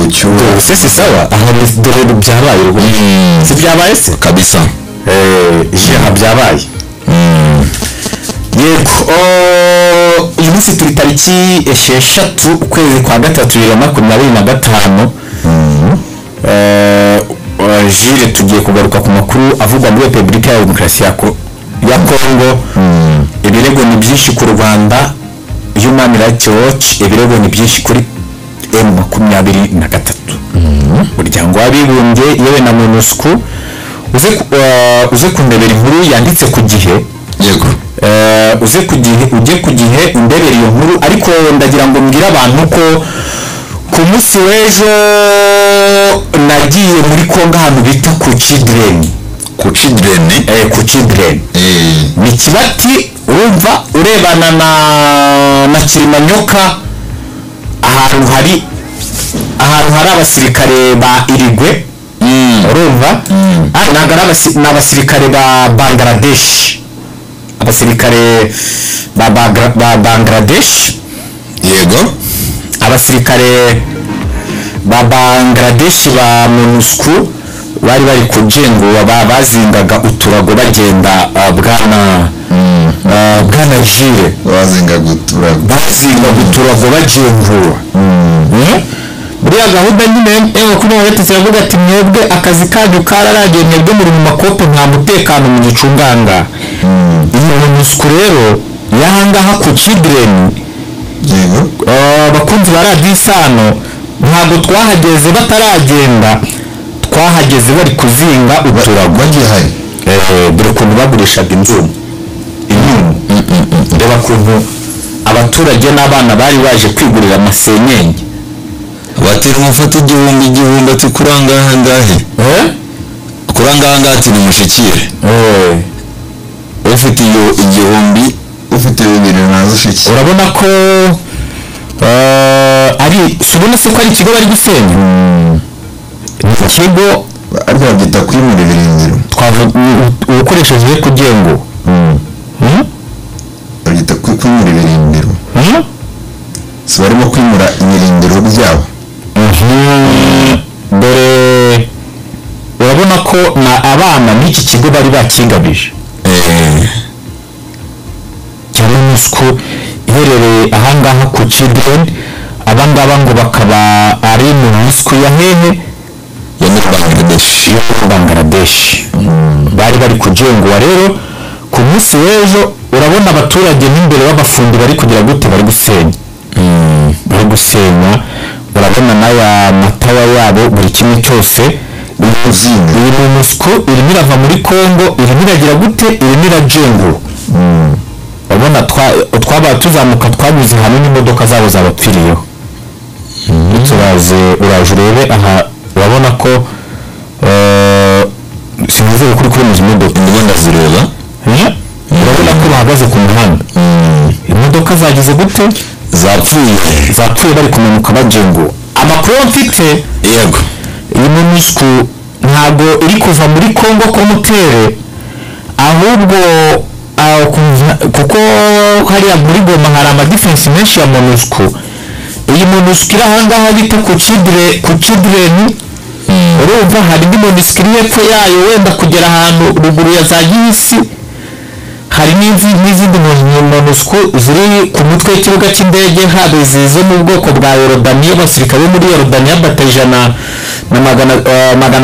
Gucyura Se si sawa, aha dore byabaye rwose. Si byabaye se? Kabisa. Jeha byabaye. Yego, uyu munsi turi tariki 6 ukwezi kwa 3 2025. Jire tugiye kugaruka ku makuru avugwa muri Republika ya Demokarasi ya Kongo. Ibirego ni byinshi ku Rwanda, Human Rights Watch, ibirego ni byinshi kuri M23. Umuryango w'abibumbye yewe na MONUSCO. Uze kundebera inkuru yanditse ku Gihe. Yego. Uze ku Gihe, ujye ku Gihe undebera iyo nkuru, ariko ndagira ngo mbwire abantu ko ku munsi w'ejo nagiye muri Kongo ahantu bita ku Children. Ku Children? Ku Children. Ni Kibati, urumva urebana na Kilimanyoka, ahantu hari abasirikare ba Irigwe. Urumva? Ntabwo ari abasirikare ba Bangladesh. Abasirikare ba Bangladesh. Yego. Abasirikare ba Bangladesh ba MONUSCO bari bari kujenguwa, bazingaga uturago bagenda bwana Jire. Bazingaga uturago bajenguwa. Buriya gahunda nyine M23 iravuga ati mwebwe akazi kanyu kararagiye, mwebwe muri mu makope nta mutekano mu gicunganga. Iyi MONUSCO rero yahangaha ku Children. Yego. Abakunzi ba Radio Isano ntabwo twahageze bataragenda, twahageze bari kuzinga uturago bagihaye. Dore ukuntu bagurishaga inzu inyuma. Reba ukuntu abaturage n'abana bari baje kwigurira amasenyenge. Batera umufata igihumbi ati kurangaha ngahe? Kurangaha ngahe ati nimushikire. Ufite iyo igihumbi, ufite 2000 nazo ushikire. Urabona ko ari subona se ko ari ikigo bari gusenya. Ikigo ariko babyita kwimura ibirindiro. Ukoresheje kugengo. Babyita kwimura ibirindiro. Si barimo kwimura ibirindiro byabo. Dore urabona ko na abana n'iki kigo bari bakingabije. Cya MONUSCO iherereye ahangaha ku Children, abangaba ngo bakaba ari MONUSCO ya hehe? Ya muri Bangladesh. Ya muri Bangladesh. Bari bari kujenguwa rero ku munsi w'ejo. Urabona abaturage n'imbere b'abafundi bari kugira gute, bari gusenya. Bari gusenya. Urabona n'aya matawa yabo buri kimwe cyose. Iyi MONUSCO irimo irava muri Kongo, irimo iragira gute, irimo irajengura. Urabona twabaye tuzamuka twanyuze hamwe n'imodoka zabo zabapfiriyeho. Turaze uraje urebe aha, urabona ko sinizeye kuri kuri izi modoka ndimo ndazireba. Urabona ko bahagaze ku muhanda. Imodoka zagize gute? Zapfuye bari kumanuka bajenguwe. Amakuru mfite, yego, iyi MONUSCO ntabwo iri kuva muri Kongo komutere, ahubwo kuko hariya muri Goma hari amadifensi menshi ya MONUSCO. Iyi MONUSCO iri ahangaha bita ku Children. Urumva hari indi MONUSCO iri hepfo yayo wenda kugera ahantu ruguru ya za Gihisi. Hari n'izindi MONUSCO ziri ku mutwe w'ikibuga cy'indege, haba izi zo mu bwoko bwa Yorodaniya, abasirikare bo muri Yorodaniya bata 100 na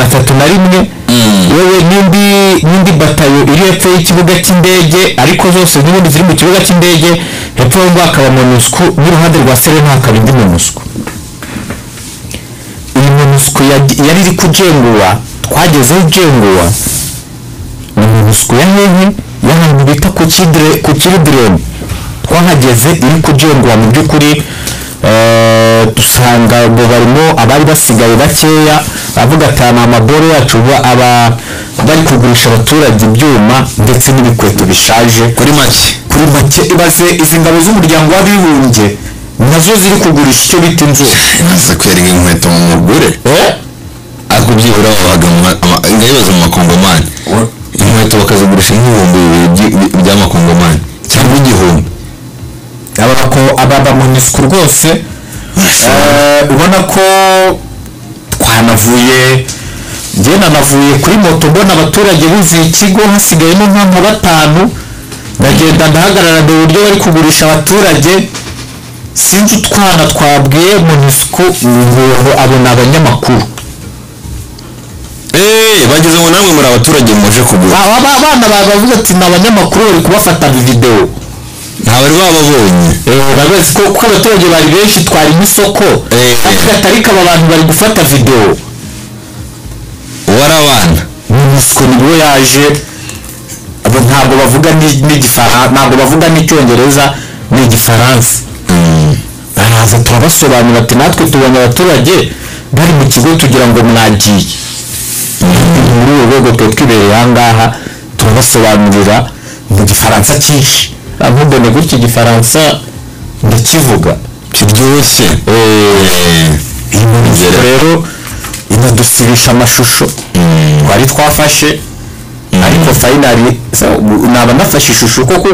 301, yewe n'indi batayo iri hepfo y'ikibuga cy'indege, ariko zose n'ubundi ziri mu kibuga cy'indege. Hepfo ngo hakaba MONUSCO, n'iruhande rwa Serena hakaba indi MONUSCO. Iyi MONUSCO yari iri kujenguwa, twagezeho ijenguwa. Ni MONUSCO ya hehe? Y'ahantu bita ku Children. Twahageze iri kujenguwa mu by'ukuri. Dusanga ngo barimo abari basigaye bakeya, bavuga ati ni amaboro yacu aba bari kugurisha abaturage ibyuma ndetse n'ibikweto bishaje kuri make. Kuri make ibaze izi ngabo z'umuryango w'abibumbye nazo ziri kugurisha icyo bita inzu. Naze kwereka inkweto mu mugure. Ariko byibura babaga ngayibaza mu makongomani. Inkweto bakazigurisha nk'ibihumbi 2000 by'amakongomani cyangwa 1000. Aba MONUSCO rwose ubona ko Nanavuye njye, nanavuye kuri moto mbona abaturage buzuye ikigo, hasigayemo nka batanu. Ndagenda ndahagarara, ndeba uburyo bari kugurisha abaturage. Sinzi utwana twabwiye MONUSCO ngo abo ni abanyamakuru. Bageze ngo namwe muri abaturage muje kugura. Abana bavuze ati ni abanyamakuru bari kubafata videwo. Nta bari bababonye. Babazi ko kuko abaturage bari benshi, twari n'isoko, ariko aba bantu bari gufata videwo. Wari abana. MONUSCO nibwo yaje. Abo ntabwo bavuga n'igifaransa, ntabwo bavuga n'icyongereza, n'igifaransa. Baraza turabasobanurira ati natwe tubonye abaturage bari mu kigo tugira ngo mwagiye. Muri uru rwego tuba twibereye aha ngaha, turabasobanurira mu gifaransa cyinshi. Ntubone gutya, igifaransa ndakivuga. Kiryoshye. Iyi MONUSCO rero inadusibisha amashusho twari twafashe, ariko finally naba nafashe ishusho koko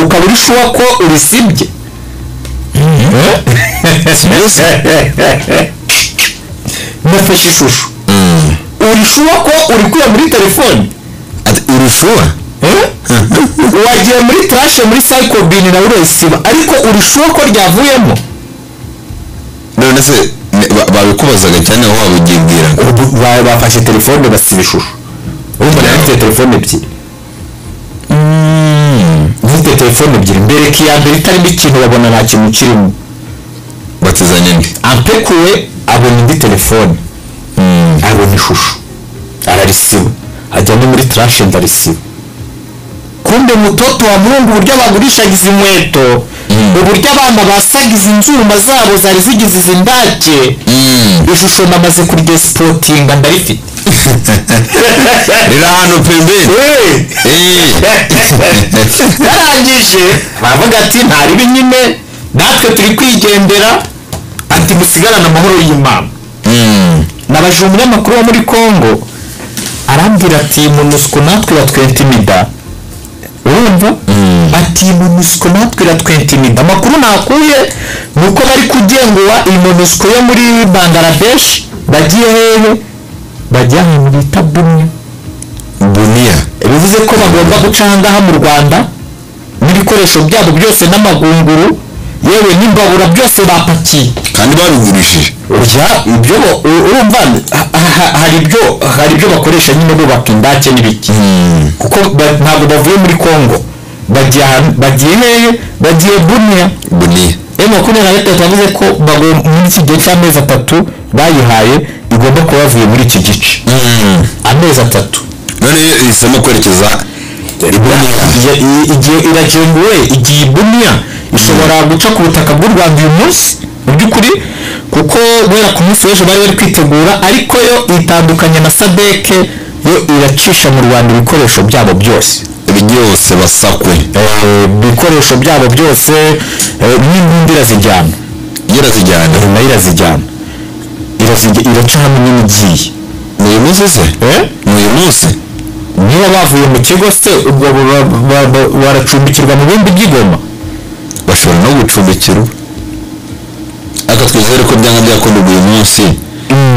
ukaba uri sure ko urisibye. Sibyo? Nafashe ishusho, uri sure ko urikuye muri telefone? Ati uri sure? Wagiye muri trash, muri recycle bin, nawe urayisiba, ariko uri sure ko ryavuyemo? None se babikubazaga cyane aho wabugibwira? Ubu bafashe telefone basiba ishusho. Urumva nari mfite telefone ebyiri, mfite telefone ebyiri. Mbereka iya mbere itarimo ikintu, babona nta kintu kirimo. Batizanye indi. Ampekuwe abona indi telefone, abona ishusho, ararisiba, ajya no muri trash ndarisiba. Kumbe mutoto wa Mungu, uburyo bagurishaga izi nkweto, uburyo abana basaga izi nzuma zabo zari zigize izi ndake, ishusho namaze kuryesipotinga, ndarifite. Riri ahantu pembeni. Yarangije baravuga ati nta ribi nyine, natwe turi kwigendera, ati musigarane amahoro y'Imana. Nabajije umunyamakuru wo muri Congo, arambwira ati MONUSCO natwe iratwentimida. Urumva, ati MONUSCO natwe iratwentimida. Amakuru nakuye ni uko bari kugenguwa iyi MONUSCO yo muri Bangladesh. Bagiye hehe? Bagiye ahantu bita Bunia. Bunia. Bivuze ko bagomba guca aha ngaha mu Rwanda n'ibikoresho byabo byose n'amagunguru, yewe n'imbabura byose bapakiye. Kandi babigurishije. Urya ibyo urumva hari ibyo bakoresha nyine bubaka indake n'ibiki, kuko ntabwo bavuye muri Congo. Bagiye bagiye hehe? Bagiye Bunia. Bunia. M23 yavuze ko muri iki gihe cy'amezi 3 bayihaye igomba kuba bavuye muri iki gice, amezi 3. None ihisemo kwerekeza Bunia. Igihe iragenguwe igiye Bunia, ishobora guca ku butaka bw'u Rwanda uyu munsi mu by'ukuri, kuko guhera ku munsi w'ejo bari bari kwitegura. Ariko yo itandukanye na SADC, yo iracisha mu Rwanda ibikoresho byabo byose. Byose basakwe. Ibikoresho byabo byose, n'imbunda irazijyana. Irazijyana. Nayo irazijyana, iraca hamwe nyine igiye. Ni uyu munsi se? Ni uyu munsi? Niba bavuye mu kigo se, ubwo baracumbikirwa mu bindi by'igoma. Bashobora no gucumbikirwa, ariko twizere ko byanga byakunda uyu munsi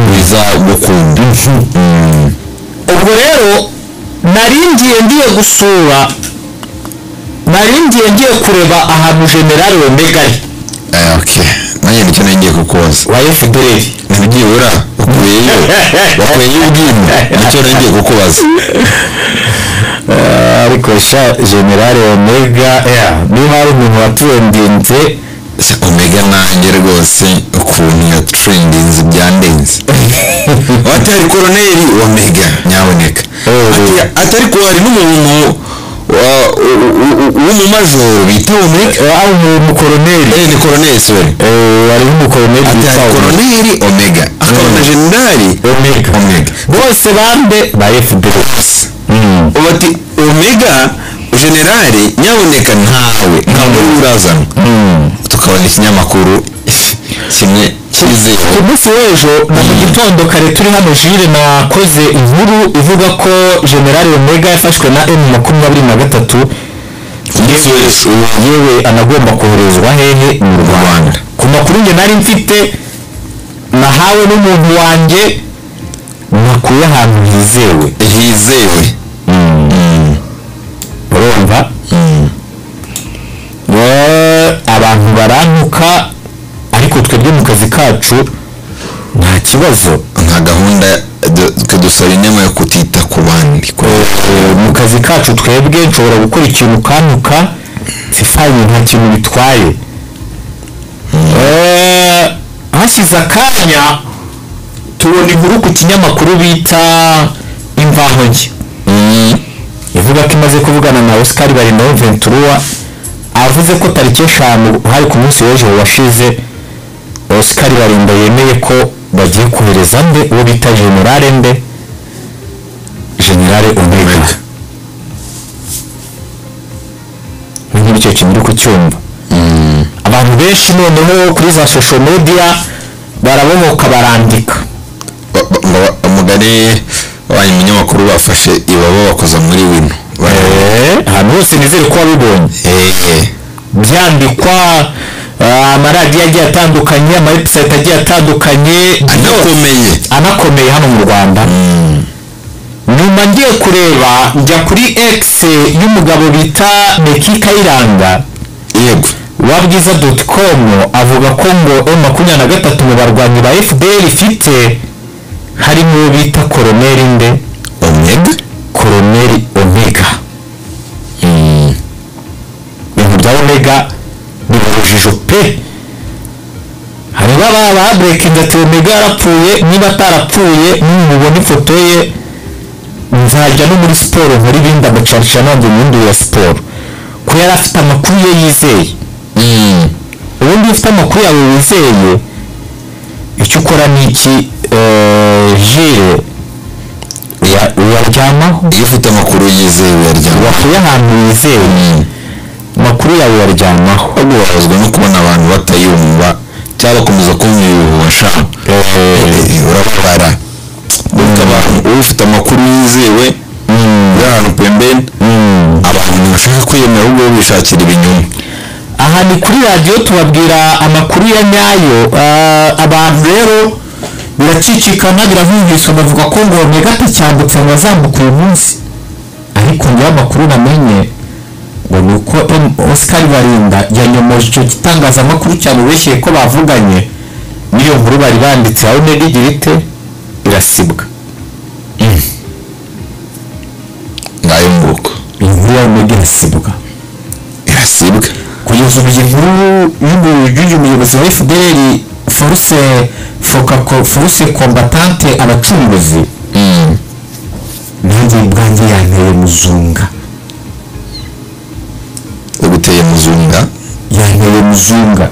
bizagukunda. Ubwo rero nari ngiye gusura, nari ngiye kureba ahantu General Omega ari. Okay, nanjye nicyo nari ngiye kukubaza. Wa FDLR. Ntibyibura ukuyeyo, wakuyeyo ubwino, nicyo nari ngiye kukubaza. Ariko sha, General Omega, niba hari umuntu watuwendinze. Se Omega nanjye rwose ukuntu yatrendinze byandenze. Ati hari koroneri Omega, nyaboneka. Ati ariko hari n'umuntu w'umumajoro bita Omega. Aho umukoroneri. Ni koroneri, sorry. Hari umukoroneri Ati bita hari Omega. Koroneri Omega, akaba na generali Omega. Omega. Bose bande ba FDLR. Ubu ati Omega generali, nyaboneka ntawe, ntabwo uri urazana, tukabona ikinyamakuru kimwe cyizewe. Ku munsi w'ejo na mu gitondo kare turi hano, Jire, nakoze inkuru ivuga ko General Omega yafashwe na M23. Ku munsi w'ejo. Yewe anagomba koherezwa hehe? Mu Rwanda. Ku makuru njye nari mfite nahawe n'umuntu wanjye. nakuye ahantu hizewe. Hizewe. Urumva? Abantu barantuka ariko twebwe mu kazi kacu nta kibazo. Nta gahunda dusaba inema yo kutita ku bandi. Mu kazi kacu twebwe nshobora gukora ikintu ukantuka sifaye nta kintu bitwaye. Hashize akanya tubona inkuru ku kinyamakuru bita Imvaho Nshya ivuga ko imaze kuvugana na Oscar Barinda Ventura, avuze ko tariki 5 hari ku munsi w'ejo washize Oscar Barinda yemeye ko bagiye kohereza nde uwo bita General nde General Omega. Nk'icyo kintu uri kucyumva. Abantu benshi noneho kuri za social media barabomoka barandika. Umugani abanyamakuru bafashe ibabo bakoza muri wino. Ahantu hose nizere ko wabibonye. Byandikwa amaradiyo agiye atandukanye, ama website agiye atandukanye anakomeye hano mu Rwanda. Nyuma ngiye kureba njya kuri X y'umugabo bita Meki Kayiranga. Yego. Wabwiza.com avuga ko ngo M23 mu barwanyi ba FDL ifite harimo bita Colonel nde Omega. Colonel Omega. Ibintu bya Omega ni urujijo pe. Hari baba breaking ati Omega yarapfuye, niba atarapfuye nimubona ifoto ye nzajya no muri siporo nkora ibindi amacarisha nanjye mu ya siporo. Ko yari afite amakuru ye yizeye. Ubundi ufite amakuru yawe wizeye icyo ukora ni iki jire uyaryamaho. Iyo ufite amakuru yizeye uyaryamaho. Wakuye ahantu wizeye amakuru yawe uyaryamaho. Ahubwo babazwa no kubona abantu batayumva cyangwa bakomeza kumva ibihuha. Urababara. Abantu ufite amakuru yizewe uri ahantu pembeni abantu ntibashaka kwiyemera ahubwo bishakira ibinyoma. Aha ni kuri radiyo tubabwira amakuru ya nyayo. Abantu rero biracicikana birahumviswa bavuga ko ngo Omega atacyambutse ngo azamuka uyu munsi, ariko njyewe amakuru namenye ngo ni uko Oscar Barinda yanyomoje icyo gitangazamakuru cyamubeshyeye ko bavuganye n'iyo nkuru bari banditse aho Omega igira ite irasibwa. Ngayo nguko inkuru ya Omega irasibwa. Irasibwa kugeza ubu inkuru y'uyu muyobozi wa FDL Force Combattante abacunguzi nanjye ubwanjye yanteye muzunga. Uguteye muzunga? Yanteye muzunga.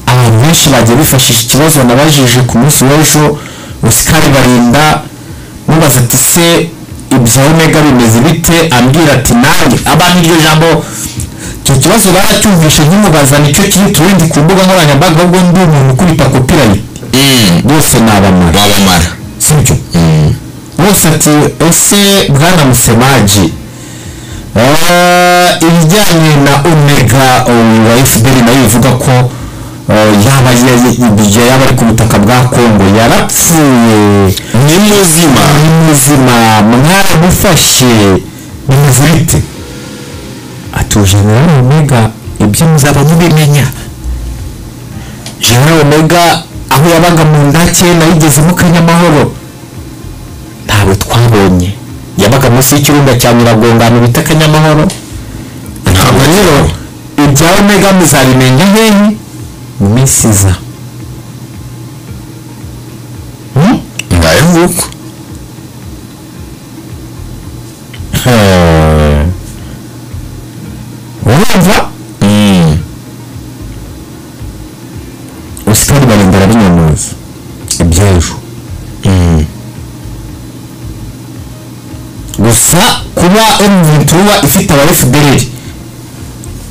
Abantu benshi bagiye bifashisha ikibazo nabajije ku munsi w'ejo Oscar Barinda mubaza ati se ibya Omega bimeze bite, ambwira ati nanjye abantu iryo jambo icyo kibazo baracyumvishe nkimubaza nicyo kiri trend ku mbuga nkoranyambaga ubwo ndi umuntu ukubita copyright bose nabamara. Sibyo? Bose ati ese bwana Musemaji ibijyanye na Omega wa FDL nayo ivuga ko yaba yaba ari ku butaka bwa Kongo yarapfuye ni muzima, ni muzima mwaramufashe bimeze bite? Ati General Omega ibyo muzaba mubimenya. General Omega aho yabaga mu ndake nayigezemo Kanyamahoro ntabwo twabonye, yabaga munsi y'ikirunga cya Nyiragongo ahantu bita Kanyamahoro. Ntabwo rero ibya Omega muzabimenya hehe mu minsi iza. Ngayo nguko. Urumva? Oscar Barinda arabinyomoza iby'ejo. Gusa kuba M23 ifite aba FDL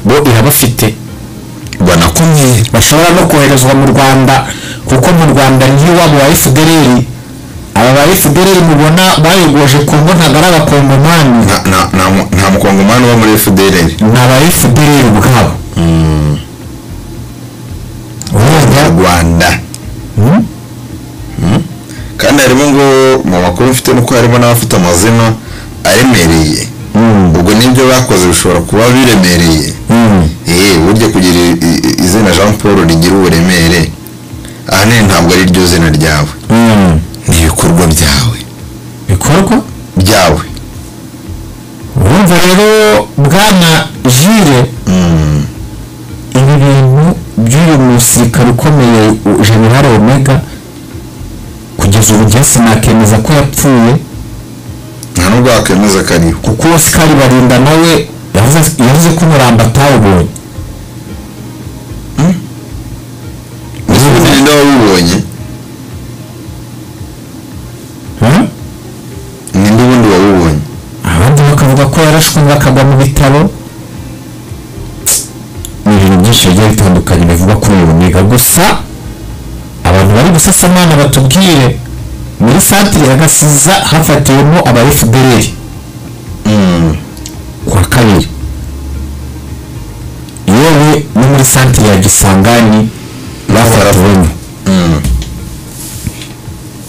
bo irabafite banakomeye bashobora no koherezwa mu Rwanda, kuko mu Rwanda niyo wabo wa FDL. Aba ba FDL mubona bayogoje Kongo ntabwo ari abakongomani. Nta mukongomani uba muri FDL, ni aba FDL ubwabo. Rwanda kandi harimo ngo Amakuru mfite nuko harimo n'abafite amazina aremereye, ubwo n'ibyo bakoze bishobora kuba biremereye. Burya kugira izina Jean Paul rigira uburemere ahanini ntabwo ari ryo zina ryawe, ni ibikorwa byawe. Ibikorwa byawe. Urumva rero bwana Jire, ibi bintu by'uyu musirikare ukomeye General Omega kugeza ubu njye sinakemeza ko yapfuye, nta nubwo wakemeza ko ariho, kuko Oscar Barinda nawe yavuze ko umurambo atawubonye. Ninde wawubonye? Ninde ubundi wawubonye? Abandi bakavuga ko yarashwe bakagwa mu bitaro. Ni ibintu byinshi bigiye bitandukanye bivugwa kuri uyu Omega. Gusa abantu bari gusasamana batubwire, muri santire ya Gasiza hafatiwemo aba FDLR kwa kabiri, yewe no muri santire ya Gisangani bafatiwemo.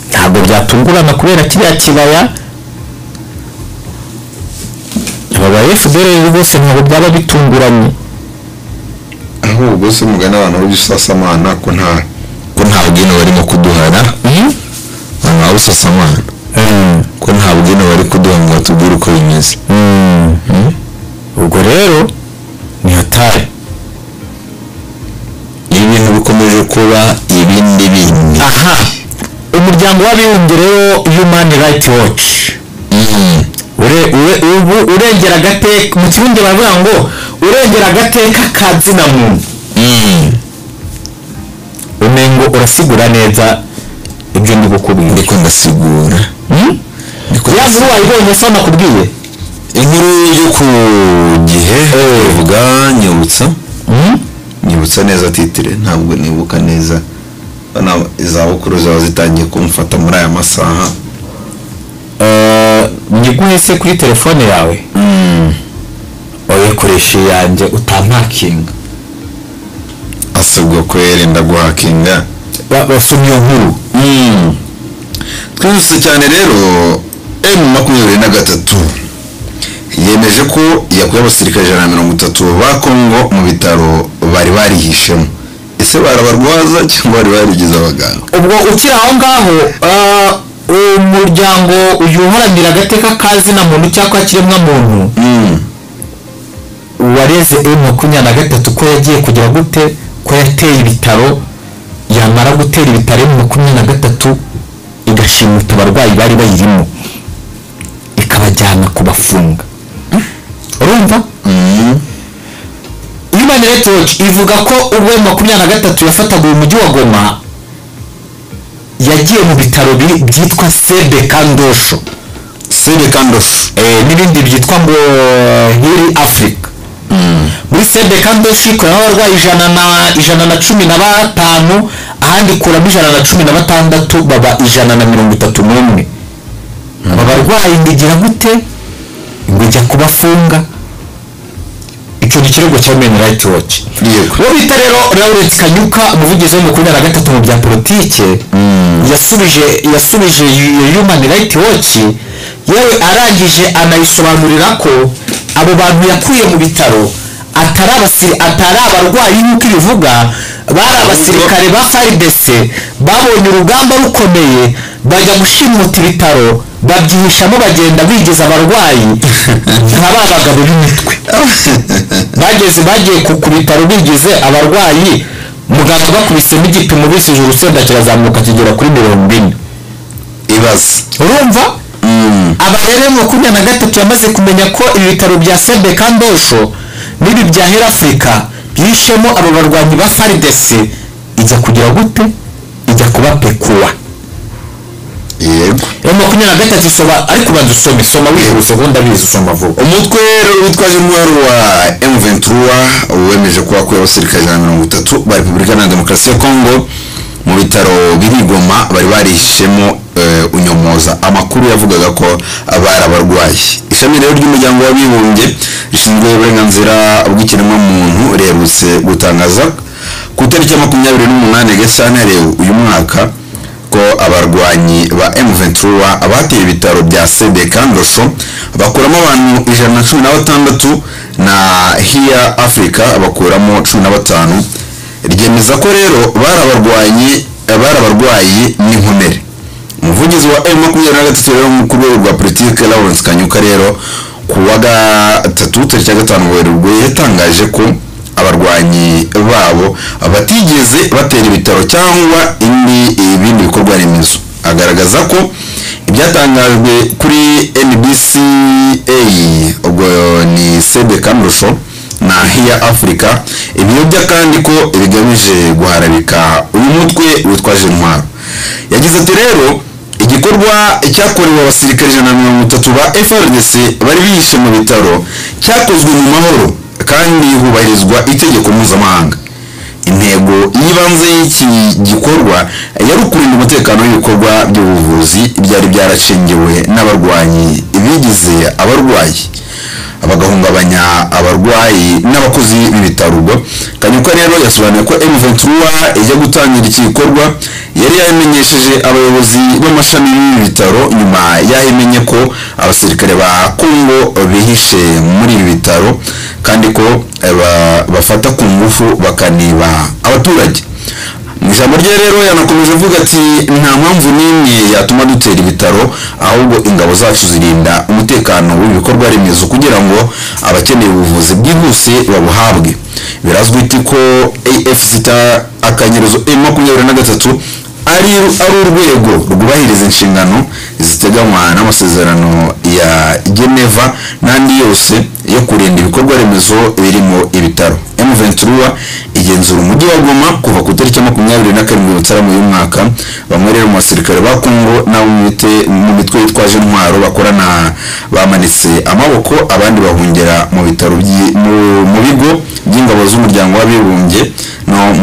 Ntabwo byatungurana kubera kiriya kibaya aba FDLR bose ntabwo byaba bitunguranye. Ahubwo se mugana abantu b'Igisasamana ko nta bwino barimo kuduhara, abantu b'Igisasamana ko nta bwino bari kuduha ngo batubwire uko bimeze. Ubwo rero ni hatari, ibi bintu bikomeje kuba ibindi bindi. Aha umuryango w'abibumbye rero Human Rights Watch urengera agateka, mu Kirundi baravuga ngo urengera agateka ka zina muntu. Umengo urasigura neza ibyo ndi gukubwira. Ndiko ndasigura. Ya nkuru wayibonye se nakubwiye? Inkuru yo ku gihe ivuga nyibutsa. Nyibutsa neza titire, ntabwo nibuka neza. Izabukuru zaba zitangiye kumfata muri aya masaha. Nyiguhe se kuri telefone yawe? Oye koresha yanjye utampakinga. Asabwa kwirinda guhakinga. Basomye iyo nkuru. Twihuse cyane rero, M23 yemeje ko yakuye abasirikare 130 ba Kongo mu bitaro bari barihishemo. Ese barabarwaza cyangwa bari barigize abaganga? Ubwo ukiri aho ngaho, umuryango uyu uharanira agateka ka zina muntu cyangwa kiremwa muntu wareze M23 ko yagiye kugira gute, ko yateye ibitaro, yamara gutera ibitaro M23 igashimuta abarwayi bari bayirimo ikabajyana kubafunga. Urumva? Human Rights Watch ivuga ko ubwo M23 yafataga uyu mujyi wa Goma yagiye mu bitaro byitwa CBK Ndosho, CBK Ndosho n'ibindi byitwa ngo Hiri Africa. Muri CBK Ndosho ikoramo abarwayi 115, ahandi ikuramo 116, baba 131. Aba barwayi ngigira gute ngo ijya kubafunga? Icyo ni ikirego cya Human Rights Watch. Uwo bita rero Laurent Kanyuka, umuvugizi wa 23 mu bya politike, yasubije Human Rights Watch, yewe arangije anayisobanurira ko abo bantu yakuye mu bitaro atari abarwayi nk'uko ibivuga, bari abasirikare ba FARDC babonye urugamba rukomeye bajya gushimuta ibitaro babyihishamo bagenda bigeza abarwayi nka ba bagabo b'imitwe. Bagiye ku bitaro bigize abarwayi, muganga bakubisemo igipimo bisije urusenda kirazamuka kigera kuri 40. Ibaze. Urumva? Aba rero 23 yamaze kumenya ko ibi bitaro bya CBK Ndosho n'ibi bya Hera Africa byishemo abo barwanyi ba FARDC, ijya kugira gute? Ijya kubapekua. Yego. M23 isoba, ariko banza usome, soma wihuse kuko ndabizi usoma vuba. Umutwe witwaje intwaro wa M23 wemeje ko wakuye abasirikare 130 ba Repubulika ya Demokarasi ya Kongo mu bitaro biri Goma bari barishemo unyomoza amakuru yavugaga ko abari abarwayi. Ishami rero ry'umuryango w'abibumbye rishinzwe uburenganzira bw'ikiremwamuntu riherutse gutangaza ku itariki ya 28 Gashyantare uyu mwaka ko abarwanyi ba M23 abateye ibitaro bya CBK Ndosho bakuramo abantu 116 na Here Africa bakuramo 15. Ryemeza ko rero barabarwayi n'inkomere. Umuvugizi wa M23 rero mu rwego rwa politike Lawrence Kanyuka rero ku wa gatatu tariki ya 5 Werurwe yatangaje ko abarwanyi babo batigeze batera ibitaro cyangwa ibindi bikorwa remezo. Agaragaza ko ibyatangajwe kuri NBCA, ubwo ni CBK Ndosho na Here Africa, ibiyobya kandi ko bigamije guharabika uyu mutwe witwaje intwaro. Yagize ati rero igikorwa cyakorewe abasirikare 130 ba FARDC bari bihishe mu bitaro cyakozwe mu mahoro kandi hubahirizwa itegeko mpuzamahanga. Intego y'ibanze y'iki gikorwa yari ukurinda umutekano w'ibikorwa by'ubuvuzi byari byarashingiwe n'abarwanyi bigize abarwayi, bagahungabanya abarwayi n'abakozi b'ibitaro. Ubwo Kanyuka rero yasobanuye ko M23 ijya gutangira iki gikorwa yari yamenyesheje abayobozi b'amashami y'ibi bitaro nyuma yahimenye ko abasirikare ba Kongo bihishe muri ibi bitaro kandi ko bafata ku ngufu bakaniba abaturage. Mu ijambo rye rero yanakomeje avuga ati nta mpamvu n'imwe yatuma dutera ibitaro, ahubwo ingabo zacu zirinda umutekano w'ibikorwa remezo kugira ngo abakeneye ubuvuzi bwihuse babuhabwe. Birazwi ko AFC akanyerezo M23 ari urwego rwubahiriza inshingano ziteganywa n'amasezerano ya Geneva n'andi yose yo kurinda ibikorwa remezo birimo ibitaro. M23 igenzura umujyi wa Goma kuva ku tariki 27 Mutarama uyu mwaka. Bamwe rero mu basirikare ba Kongo n'abo mu mitwe yitwaje intwaro bakorana bamanitse amaboko, abandi bahungera mu bitaro mu bigo by'ingabo z'umuryango w'abibumbye no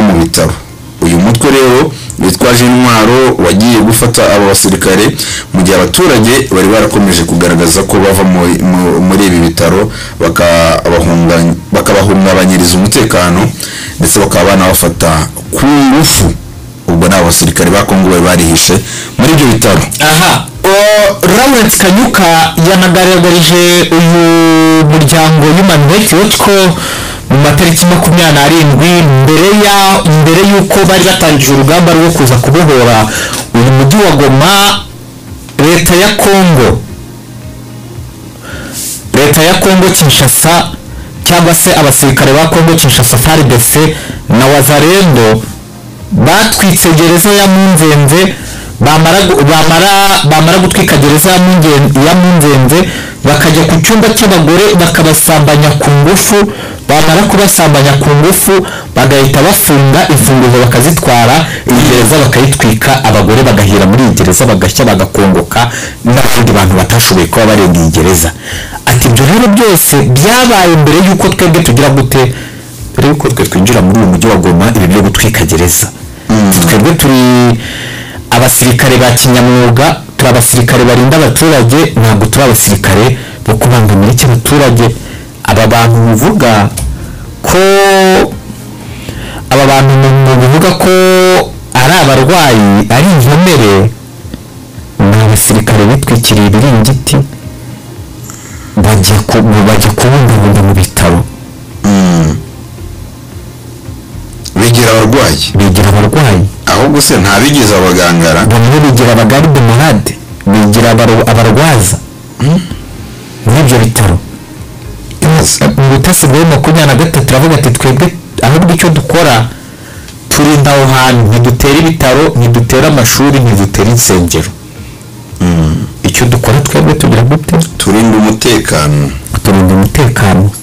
mu bitaro. Uyu mutwe rero witwaje intwaro wagiye gufata aba basirikare mu gihe abaturage bari barakomeje kugaragaza ko bava muri ibi bitaro bakabahungabanyiriza umutekano ndetse bakaba banabafata ku ngufu. Ubwo n'abo basirikare ba Kongo bari barihishe muri ibyo bitaro. Aha Lawrence Kanyuka yanagaragarije uyu muryango Human Rights Watch ko mu matariki 27 mbere yuko bari batangije urugamba rwo kuza kubohora uyu mujyi wa Goma, leta ya Kongo Kinshasa cyangwa se abasirikare ba Kongo Kinshasa FARDC na Wazalendo batwitse gereza ya Munzenze. Bamara gutwika gereza ya Munzenze bakajya ku cyumba cy'abagore bakabasambanya ku ngufu. Bamara kubasambanya ku ngufu bagahita bafunga imfunguzo bakazitwara, iyi gereza bakayitwika, abagore bagahira muri iyi gereza bagashya bagakongoka n'abandi bantu batashoboye kuba barenga iyi gereza. Ati ibyo rero byose byabaye mbere y'uko twebwe tugira gute, mbere y'uko twe twinjira muri uyu mujyi wa Goma, ibi byo gutwika gereza. Twebwe turi abasirikare ba kinyamwuga, turi abasirikare barinda abaturage, ntabwo turi abasirikare bo kubangamira icyo abaturage. Aba bantu muvuga ko ari abarwayi, ari inkomere, ni abasirikare bitwikiriye ibiringiti bajya kubungabunga mu bitaro. Bigira abarwayi, ahubwo se nta bigize abagangara, bamwe bigira abagarde malade, bigira abarwaza muri ibyo bitaro. Mu butasi bwa 23 turavuga ati twebwe ahubwo icyo dukora turinda aho hantu, ntidutera ibitaro, ntidutera amashuri, ntidutera insengero. Icyo dukora twebwe tugira gute? Turinda umutekano,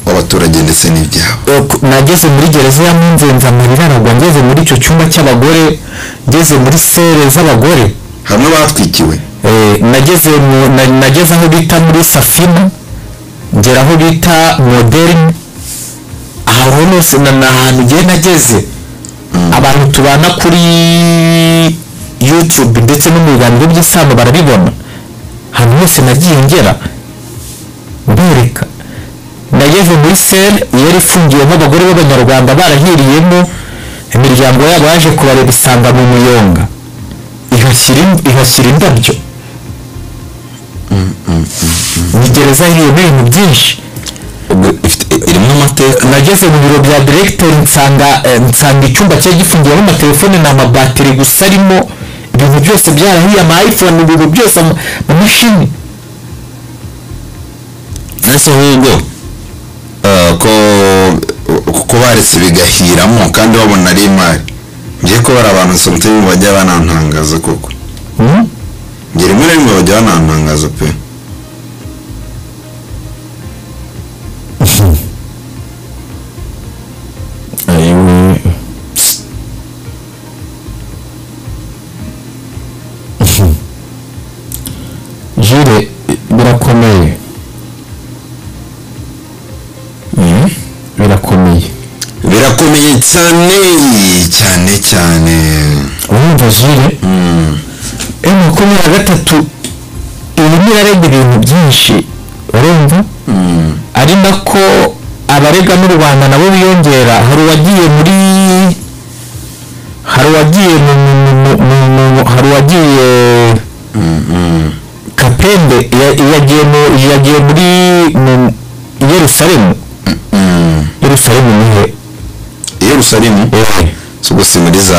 w'abaturage ndetse n'ibyabo. Nageze muri gereza ya Munzenze amarira aragwa, ngeze muri icyo cyumba cy'abagore, ngeze muri sere z'abagore hamwe batwikiwe. Nageze aho bita muri Safina, ngera aho bita Moderne, aho hose ni ahantu ngiye nageze. Abantu tubana kuri YouTube ndetse no mu biganiro by'isano barabibona, ahantu hose nagiye ngera mbereka. Nageze muri sere yari ifungiyemo abagore b'abanyarwanda barahiriyemo, imiryango yabo yaje kubareba isanga mu muyonga. ihashyira indabyo. Ni gereza irimo ibintu byinshi, irimo amateka. Nageze mu biro bya directeur nsanga icyumba cyari gifungiyemo amatelefone na amabatiri gusa, arimo ibintu byose byarahiye, ama iPhone, ibintu byose, amamashini. Ese ahubwo ko baretse bigahiramo kandi babona ari imari, ngiye ko bari abantu sometimes bajya banantangaza koko. Ngiye rimwe na rimwe bajya banantangaza pe. Jure birakomeye, birakomeye, birakomeye cyane cyane cyane. Urumva Jure, M23 irimo irarega ibintu byinshi, urumva ari nako abarega n'u Rwanda nabo biyongera. Hari uwagiye muri, hari uwagiye hari uwagiye Kapende, yagiye muri Yerusalemu. Yerusalemu ni he? Yerusalemu so gusa muri za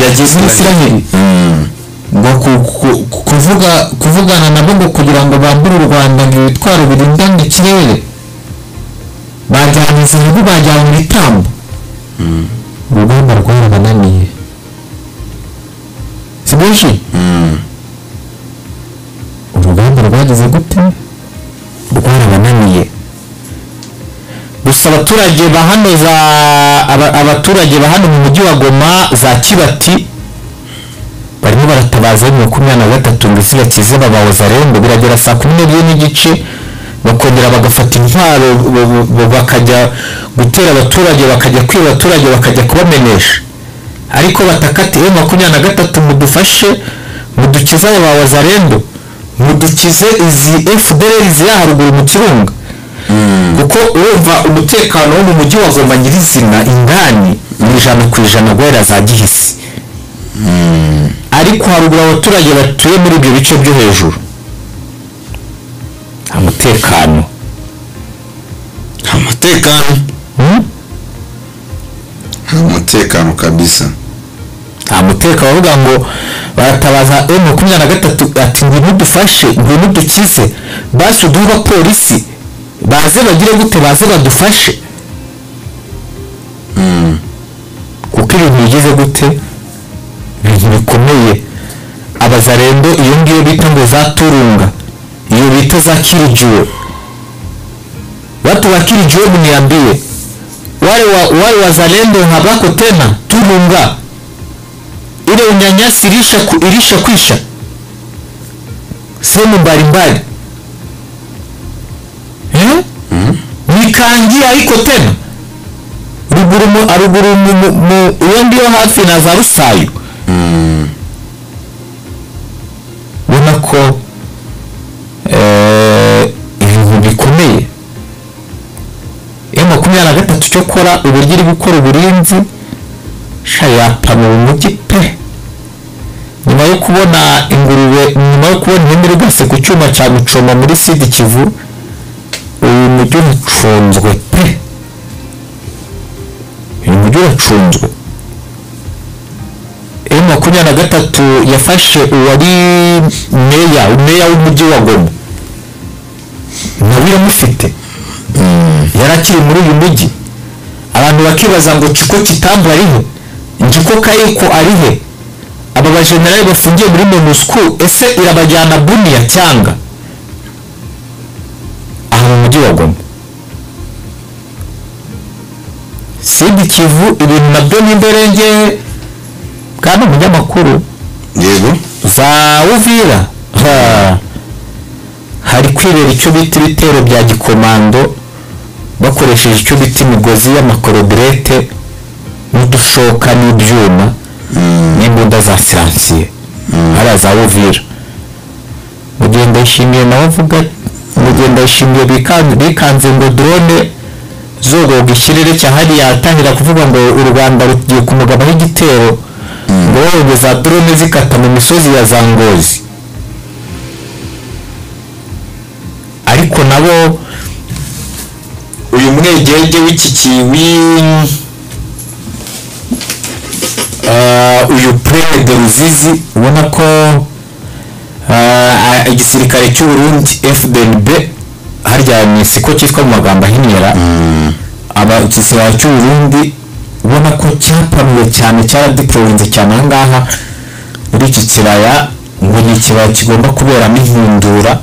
yagiye muri Israel ngo kuvugana nabo ngo kugira ngo bambure u Rwanda ngo ibitwaro birindane ikirere, bajyanye izahabu, bajyanye ibitambo. Urugamba rwarabananiye, si byinshi? Urugamba rwageze gute? Rwarabananiye. Gusa abaturage ba hano za abaturage ba hano mu mujyi wa Goma za Kibati barimo baratabaza M23 ngo isi bakize babawazarembo. Biragera saa 12:30 bakongera bagafata intwaro, bakajya gutera abaturage, bakajya kwiba abaturage, bakajya kubamenesha. Ariko batakati M23 mudufashe, mudukize abawazarembo, mudukize izi FDLR ziri haruguru mu Kirunga. Kuko urumva umutekano wo mu mujyi wa Goma nyirizina ingani ni 100% guhera za Gihisi. Ariko haruguru abaturage batuye muri ibyo bice byo hejuru umutekano, umutekano, umutekano kabisa. Nta mutekano. Bavuga ngo baratabaza M23 ati ngwino dufashe, ngwino dukize, basi uduhe abapolisi baze bagire gute, baze badufashe. Kuko ibintu bigeze gute, ibintu bikomeye. Abazarendo iyo ngiyo bita ngo za Turunga, iyo bita za Kirijuwe. Watu wa Kirijuwe mniambie, wale wazalendo habako tena Turunga, ile unyanyasi ilisha kwisha sehemu mbalimbali. Nikangia iko tena ruguru mu iyo ngiyo hafi na za Rusayo. Ubona ko ibintu bikomeye. M23 cyo kora uburyo iri gukora uburinzi shayapa mu mujyi pe. Nyuma yo kubona ingurube, nyuma yo kubona ihene rwose ku cyuma cya Mucoma muri Sud Kivu, uyu mujyi uracunzwe pe. Uyu mujyi uracunzwe. M23 yafashe uwari meya w'umujyi wa Goma, nawe iramufite, yarakiri muri uyu mujyi. Abantu bakibaza ngo Chiko Kitambo arihe, Njiko Kayiko arihe, aba bajenerali bafungiye muri MONUSCO ese irabajyana Bunia cyanga aha mu mujyi wa Goma? Sud Kivu ibintu nabyo ni imberenge. Kandi umunyamakuru yego za Uvira hari kwibera icyo bita ibitero bya gikomando, bakoresheje icyo bita imigozi y'amakoroderete n'udushoka n'ibyuma n'imbunda za siransiye hariya za Uvira. Mugenda yishimiye nawe avuga, Mugenda yishimiye bikanze ngo drone zogoga ikirere cya hariya, atangira kuvuga ngo u Rwanda rugiye kumugabaho igitero. Ngo babonye za drone zikata mu misozi ya za Ngozi, ariko nabo uyu mwegege w'iki kiwi, uyu Prene de Ruzizi, ubona ko igisirikare cy'u Burundi FDNB, harya ni siko cyitwa mu magambo ahinyera, aba igisirikare cy'u Burundi ubona ko cyapanuwe cyane, cyaradiployinze cyane aha ngaha muri iki kibaya, ngo ni ikibaya kigomba kuberamo inkundura.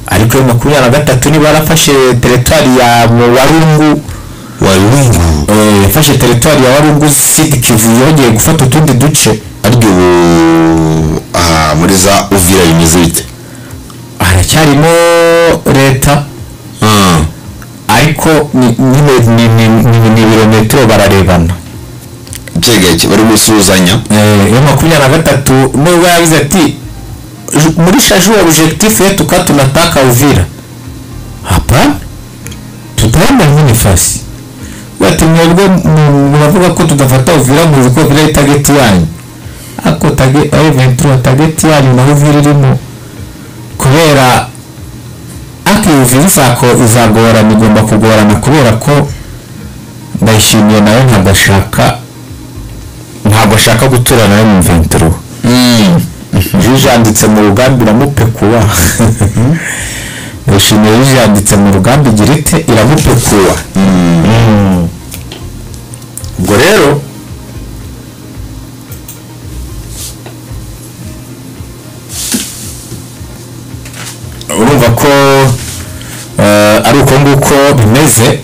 Ariko iyo 23 niba yarafashe teritwari ya Warungu, Warungu, yafashe teritwari ya Warungu, Sud Kivu, yongeye gufata utundi duce. Aryo aha muri za Uvira bimeze bite? Haracyarimo leta, ariko ni ibirometero bararebana. Byegeke bari gusuhuzanya. Iyo 23 nubwo yavuze ati muri shaju objectif yetu ka tunataka Uvira, hapana, tutaenda nyine fasi. Bati mwebwe muravuga ko tudafata Uvira, muzi ko Uvira ari target yanyu, ariko target ayo 23 target yanyu naho Uvira irimo, kubera ariko Uvira izako izagorana, igomba kugorana kubera ko Ndayishimiye nawe ntabwo ashaka gutura nawe mu 23. Yijanditse mu rugamba iramupekuwa. Ndayishimiye yijanditse mu rugamba igira ite? Iramupekuwa. Ubwo rero urumva ko ari uko nguko bimeze.